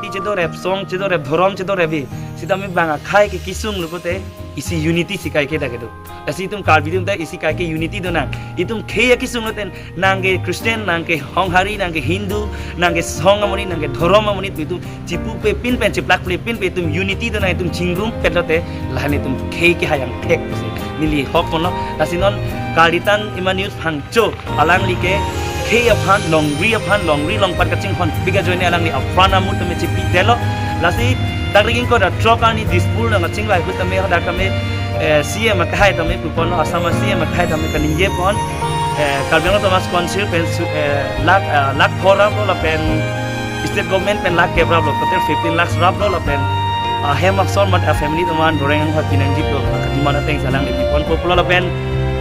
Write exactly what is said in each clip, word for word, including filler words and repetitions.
chedorep, song chedorep, dhorom chedorep-e. Sitame bang akhei ke kesung lo pulote isi unity si kaike ta kedo. Lasi itum Karbi atum ta isi kaike unity donang. Itum khei akesung lote nang ke Christian, nang ke Honghari, nang ke Hindu, nang ke song amonit, nang ke dhorom amonit, itum chipupepin pen, chiplakplepin pen itum unity donang, itum chingrumpet lote lahenlo itum khei kehai angthek pusi neli hok ponlo. Lasi non Karlitang Emmanuel Phangcho, alangli ke khei aphan, longri aphan, longri longpat kachinghonpik ajoine alangli apran amut tame chipidetlo. Lasi tarik ingkoi ra throk arni Dispur nangkachingvai ahut tame hadak tame, eh, C M akhei tame puponlo, Assam C M akhei tame kaningje pon, eh, Karbi Anglong Autonomous Council pen su-, eh, lakh, eh, lakh pho raplo lapen state government pen lakh kep raplo, total fifteen lakhs raplo lapen, ah, hem ason mat a family atum an doreng anghoi pinangji pu, ah, kadimana teng salang di pon pulo lapen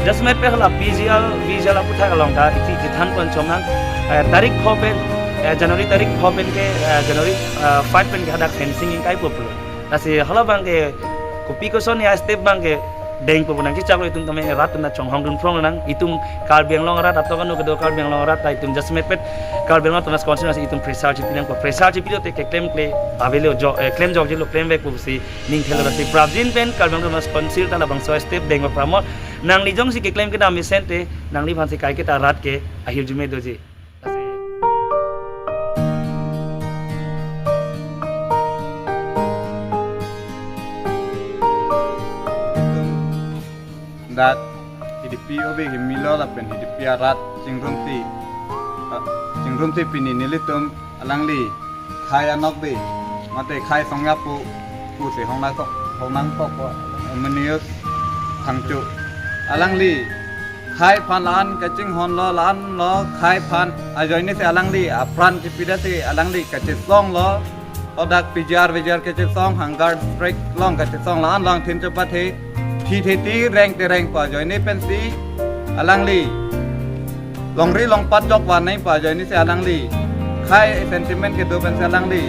jasemet pen hala P G L, P G L aputhak along ta isi chethan pon chomang, eh, tarik pho pen, eh, January tarik pho pen ke, eh, January, eh, five pen ke hadak fencing ingkai pulo. Lasi hala abang ke kopi koson ya step abang ke dengpo pu nangchechaklo, itum tame rat atum ta chonghong dunphrong nang, itum Karbi Anglong arat atok anu kedo Karbi Anglong arat ta itum jasemet pen Karbi Anglong Autonomous Council nasi itum pressure chipi nangpo, pressure chipi lote keklemkle avelo jo, eh, klemjokjilo, klemvekpo pusi ning thelo. Lasi prapjin pen Karbi Anglong Autonomous Council ta labangso step dengpo pramot, nangli jongsi keklem kedam mesen te nangliphan si kaike ta rat ke ahirjume doji. Dak Hidipi ove himilo lapen Hidipi arat chingrumsi, ah, chingrumsi pini nelitum alangli khei anokbe mate khei songya pu, pusi hongnangkok, hongnangkok ko Emmanuel Phangcho. Alangli khei aphan la-an kachinghonlo, la-anlo khei aphan ajoine si alangli apran chipidetsi alangli kachesonglo. Hadak P G R V G R kachesong, hunger strike along kachesong, la-an along thin chepathe, thithe thi reng tereng pu ajoine pensi alangli longri longpat jok van nangji pu ajoine si alangli khei sentiment kedo pensi alangli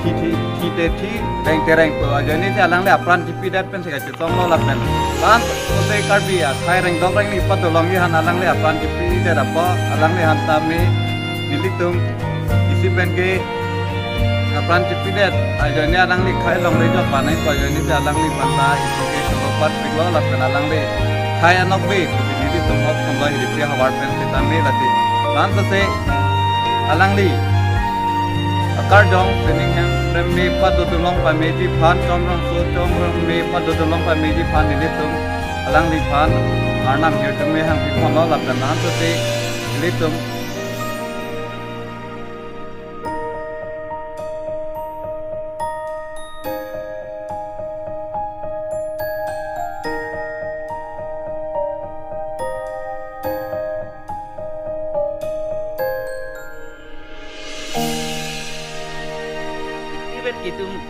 thithe, thithe thi reng tereng pu ajoine si alangli apran chipidet pensi kachesonglo lapen la-an pusi Karbi akhei rengdok rengni padolongji aphan alangli apran chipidet apot alangli aphan tame nelitum isi pen ke apran chipidet ajoine alangli khei longri jok van nangji pu ajoine si alangliphan ta isi ke cholo patpiklo lapen alangli khei anokbe pusi nelitum hok ponlo Hidipi havar pen sitame lasi. Lason si alangli akarjong sining hem rem me padodunlong pameji aphan, chomrong so chomrong me padodunlong pameji aphan nelitum alangliphan arnam hirjume hangpik ponlo lapen lason si nelitum Even itum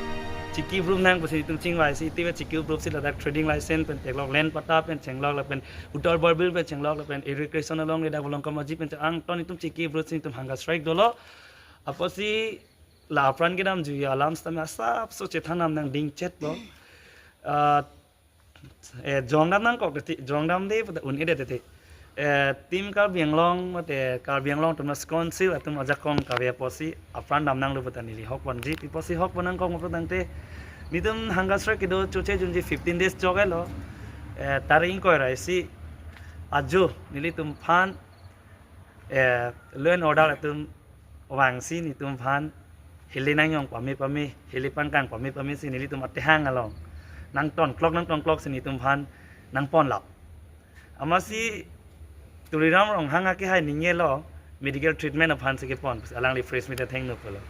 chiki brum nang pusi itum chingvai si, itum chiki brum si ladak trading license pen chenglok, land patta pen chenglok lapen Uttar Borbil pen chenglok lapen irrigation along le dak bolong kamaji pen cheng angton itum chiki brum si itum hunger strike dolo. Apotsi la apran kedam juya alam sitame asapso chethan nam nangding chetlo. Ah, eh, jongdam nangkok tete, jongdamde puta un-edet tete. Eh, Team Karbi Anglong mate Karbi Anglong Autonomous Council atum ajakong kave apotsi apran damnanglo puta neli hok ponji, pi apotsi hok pon nangkok pulo tangte, nelitum hunger strike kedo choche junji fifteen days chokelo. Eh, tarik ingkoi ra isi ajo nelitum aphan, eh, law and order atum vangsi nelitum aphan hili nangjong pame pame, hili pangkang pame pame si nelitum atehang along nangton klok, nangton klok si nelitum aphan nangponlap. Amatsi Tuliram Ronghang akehai ningjelo medical treatment aphan si kepon, alangli press meet athengno pulo.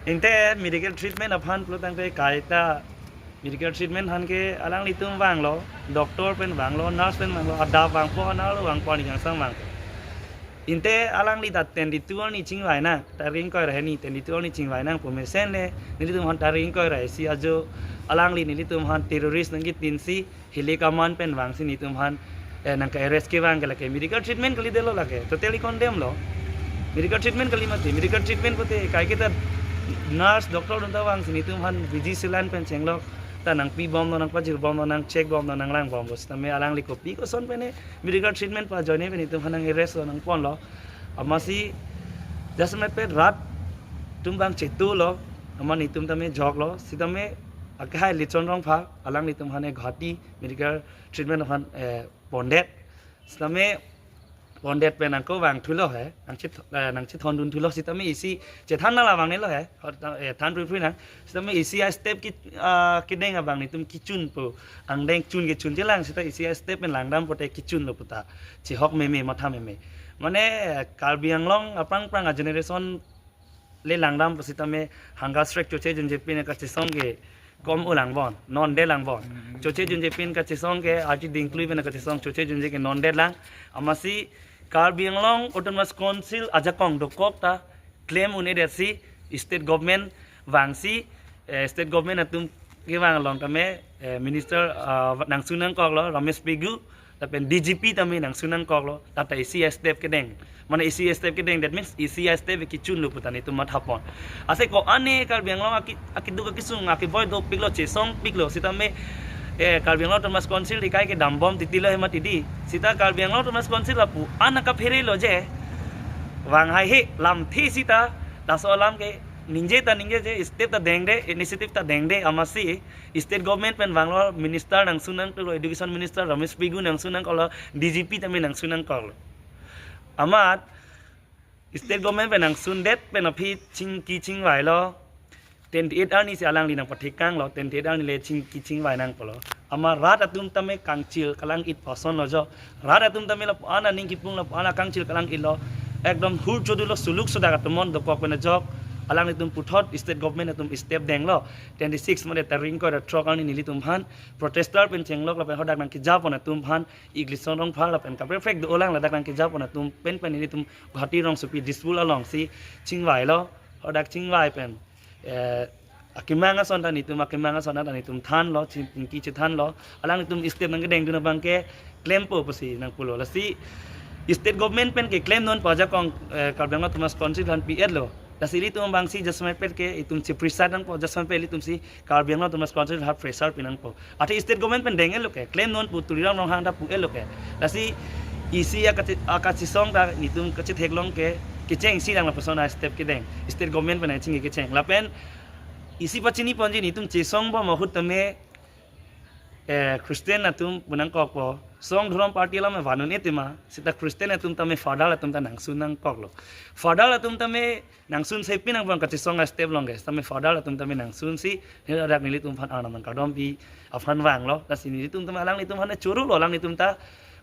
Inte medical treatment aphan pulo tangte kaita medical treatment aphan ke alanglitum vanglo, doctor pen vanglo, nurse pen vanglo, adap vangpo, anarlo vangpo, aningkangsam vangpo. Inte alangli ta twenty-two arni chingvai nang, tarik ingkoi ra hini twenty-two arni chingvai nang pu mesen le, nelitum aphan tarik ingkoi ra isi ajo alangli nelitum aphan terrorist nangkitinsi, hili kaman pen vangsi nelitum aphan, eh, nangke-arrest kevang ke lake medical treatment kalidetlo lake, totally condemn lo. Medical treatment kali mati, medical treatment pulote kaike ta nurse, doctor atum ta vangsi nelitum aphan B G saline pen chenglok ta nangpibomlo, nangpajirbomlo, nangcheck bomlo, nanglangbomlo. Sitame alangli kopi koson pen medical treatment pa ajoine pen nelitum aphan nang-arrest lo, nangponlo. Amatsi jasemet pen rat atum abang chetu lo. Amat netum tame joklo, sitame akehai Lichon Rongphar, alanglitum aphan Guwahati medical treatment aphan, eh, pondet. Sitame pondet pen nangkevang thulo he, nangchit, eh, nangchithondun thulo, sitame isi chethan nanglang abang nelo he, hot, eh, than phrui phrui nang. Sitame isi a-step ki, ah, kedeng abang netum kechunpo, angdeng chun kechunchelang, sita isi a-step pen langdam pote kechunlo puta, chihok meme, matha meme. Mane, eh, Karbi Anglong aphrang phrang a-generation le langdam pusitame hunger strike choche junje pin kachesong ke kom-o lang bon, non det lang bon. Choche junje pin kachesong ke arti dingklui pin kachesong choche junje ke non det lang. Amatsi Karbi Anglong Autonomous Council ajakong dokok ta claim un-edetsi state government vangsi, eh, state government atum kevang along tame, eh, minister, ah, nangsun nangkoklo Ramesh Peigu, lapen D G P tame nangsun nangkoklo, tata isi a-step kedeng. Mane isi a-step kedeng, that means isi a-step kechunlo puta netum mathapon. Ase ko-an ne Karbi Anglong aki, akiduk akisung akivoi dopiklo, chesongpiklo, sitame, eh, Karbi Anglong Autonomous Council dikai kedam bom titilo hemat idi. Sita Karbi Anglong Autonomous Council lapu-an akapherelo je. Vang haihe, lamthe sita, laso alam ke ningje ta ningjeje, step ta dengde, initiative ta dengde, amatsi state government pen vanglo, minister nangsun nangkoklo, education minister Ramesh Peigu nangsun nangkoklo, D G P tame nangsun nangkoklo. Amat state government pen nangsundet pen aphi chingki chingvailo, twenty-eight arni si alangli nangpathekanglo, twenty-eight arni le chingki chingvai nangpolo. Amat rat atum tame kangchil kalang-it pasonlo jo. Rat atum tame lapu-an aning kipung, lapu-an akangchil kalang-itlo. Ekdom hur chodulo, suluk sudak atum mon dokok pen ajok alanglitum puthot state government atum step denglo. Twenty-six mane tarik ingkoi ra throk arni nelitum aphan protester pen chenglok lapen hadak nangkejapon atum aphan, ik Lichon Rongphar lapen kaprek prek do-olang ladak nangkejapon atum pen pen nelitum Guwahati rongsopi Dispur alongsi chingvailo. Hadak chingvai pen, eh, akemang ason ta netum, akemang ason ta netum thanlo, chingki chethanlo. Alanglitum step nangkedengdun abang ke klempo pusi nangpulo. Lasi state government pen keklem non pu ajakong, eh, Karbi Anglong Autonomous Council aphan pi-etlo. Lasi ilitum abangsi jasemet pet ke itum cheprisat nangpo, jasemet pet ilitumsi Karbi Anglong Autonomous Council aphan pressure pi nangpo. Athe state government pen deng-etlo ke, klem non pu Tuliram Ronghang ta pu-etlo ke. Lasi isi akache-, akachesong ta netum kachetheklong ke, kechengsi lang lapuson a-step kedeng. State government pen nangchingki kecheng. Lapen isi pachiniponji netum chesong bom ahut tame, eh, Christian atum pu nangkokpo. Song dhorom party alam van un-e tema, sita Christian atum tame father atum ta nangsun nangkoklo. Father atum tame nangsun sepi nang bang kachesong a-step along ke, tame father atum tame nangsunsi, neli adak nelitum aphan arnam nangkardom pi aphan vanglo. Lasi nelitum tame alanglitum aphan chorolo, alanglitum ta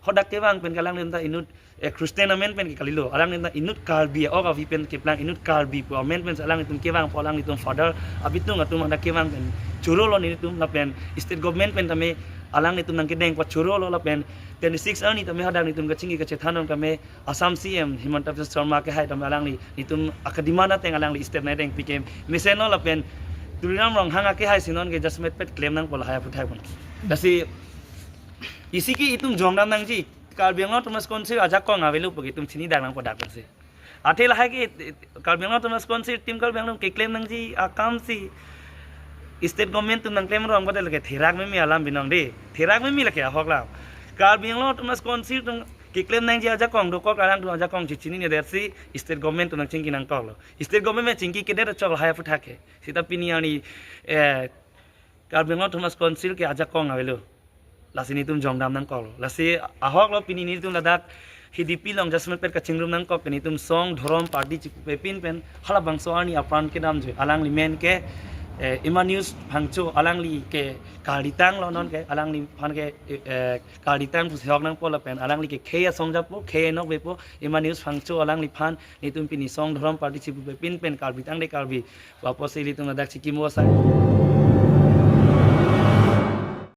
hadak kevang pen ke alanglitum ta inut, eh, Christian amen pen ke kalilo, alanglitum ta inut Karbi, ok avi pen keplang inut Karbi pu amen pen alanglitum kevangpo, alanglitum father abitung atum hadak kevang pen chorolo nelitum, lapen state government pen tame alanglitum nangkedengpo chorolo, lapen twenty-six arni tame hadak netum kachingki kachethan nang tame Assam C M Himanta Biswa Sarma akehai tame alangli netum akademand ateng alangli step nangdeng pi ke mesenlo, lapen Tuliram Ronghang akehai si non ke jasemet pet klem nangpo lahai aphuthak pon. Lasi isi ke itum jongdam nangji, Karbi Anglong Autonomous Council ajakong avelo pu ke itum chinidak nangpo dak si. Athe lahai ke Karbi Anglong Autonomous Council, Team Karbi Anglong keklem nangji akamsi state government atum nangklem rong padahal ke therak meme alam binong de. Therak meme lake ahok lam. Karbi Anglong Autonomous Council atum keklem nangji ajakong dokok, alangtum ajakong chechini-edetsi state government atum nangchingki nangkoklo. State government chingkikedet achok lahai aphuthak ke. Sita pini arni, eh, Karbi Anglong Autonomous Council ke ajakong avelo. Lasi netum jongdam nangkoklo. Lasi ahoklo pini netum ladak H D P along jasemet pet kachingrum nangkok ke netum song dhorom party chipupe pin pen halabangso arni apran kedamjoi. Alangli amen ke, eh, Emmanuel Phangcho, alangli ke karditanglo non ke, alangliphan ke, eh, karditang pusi hok nangpo lapen alangli ke khei asong japo, khei enok vepo, Emmanuel Phangcho alangliphan netum pini song dhorom party chipupe pin pen Karbi tangte Karbi pu apotsi ilitum ladak chikimo asai.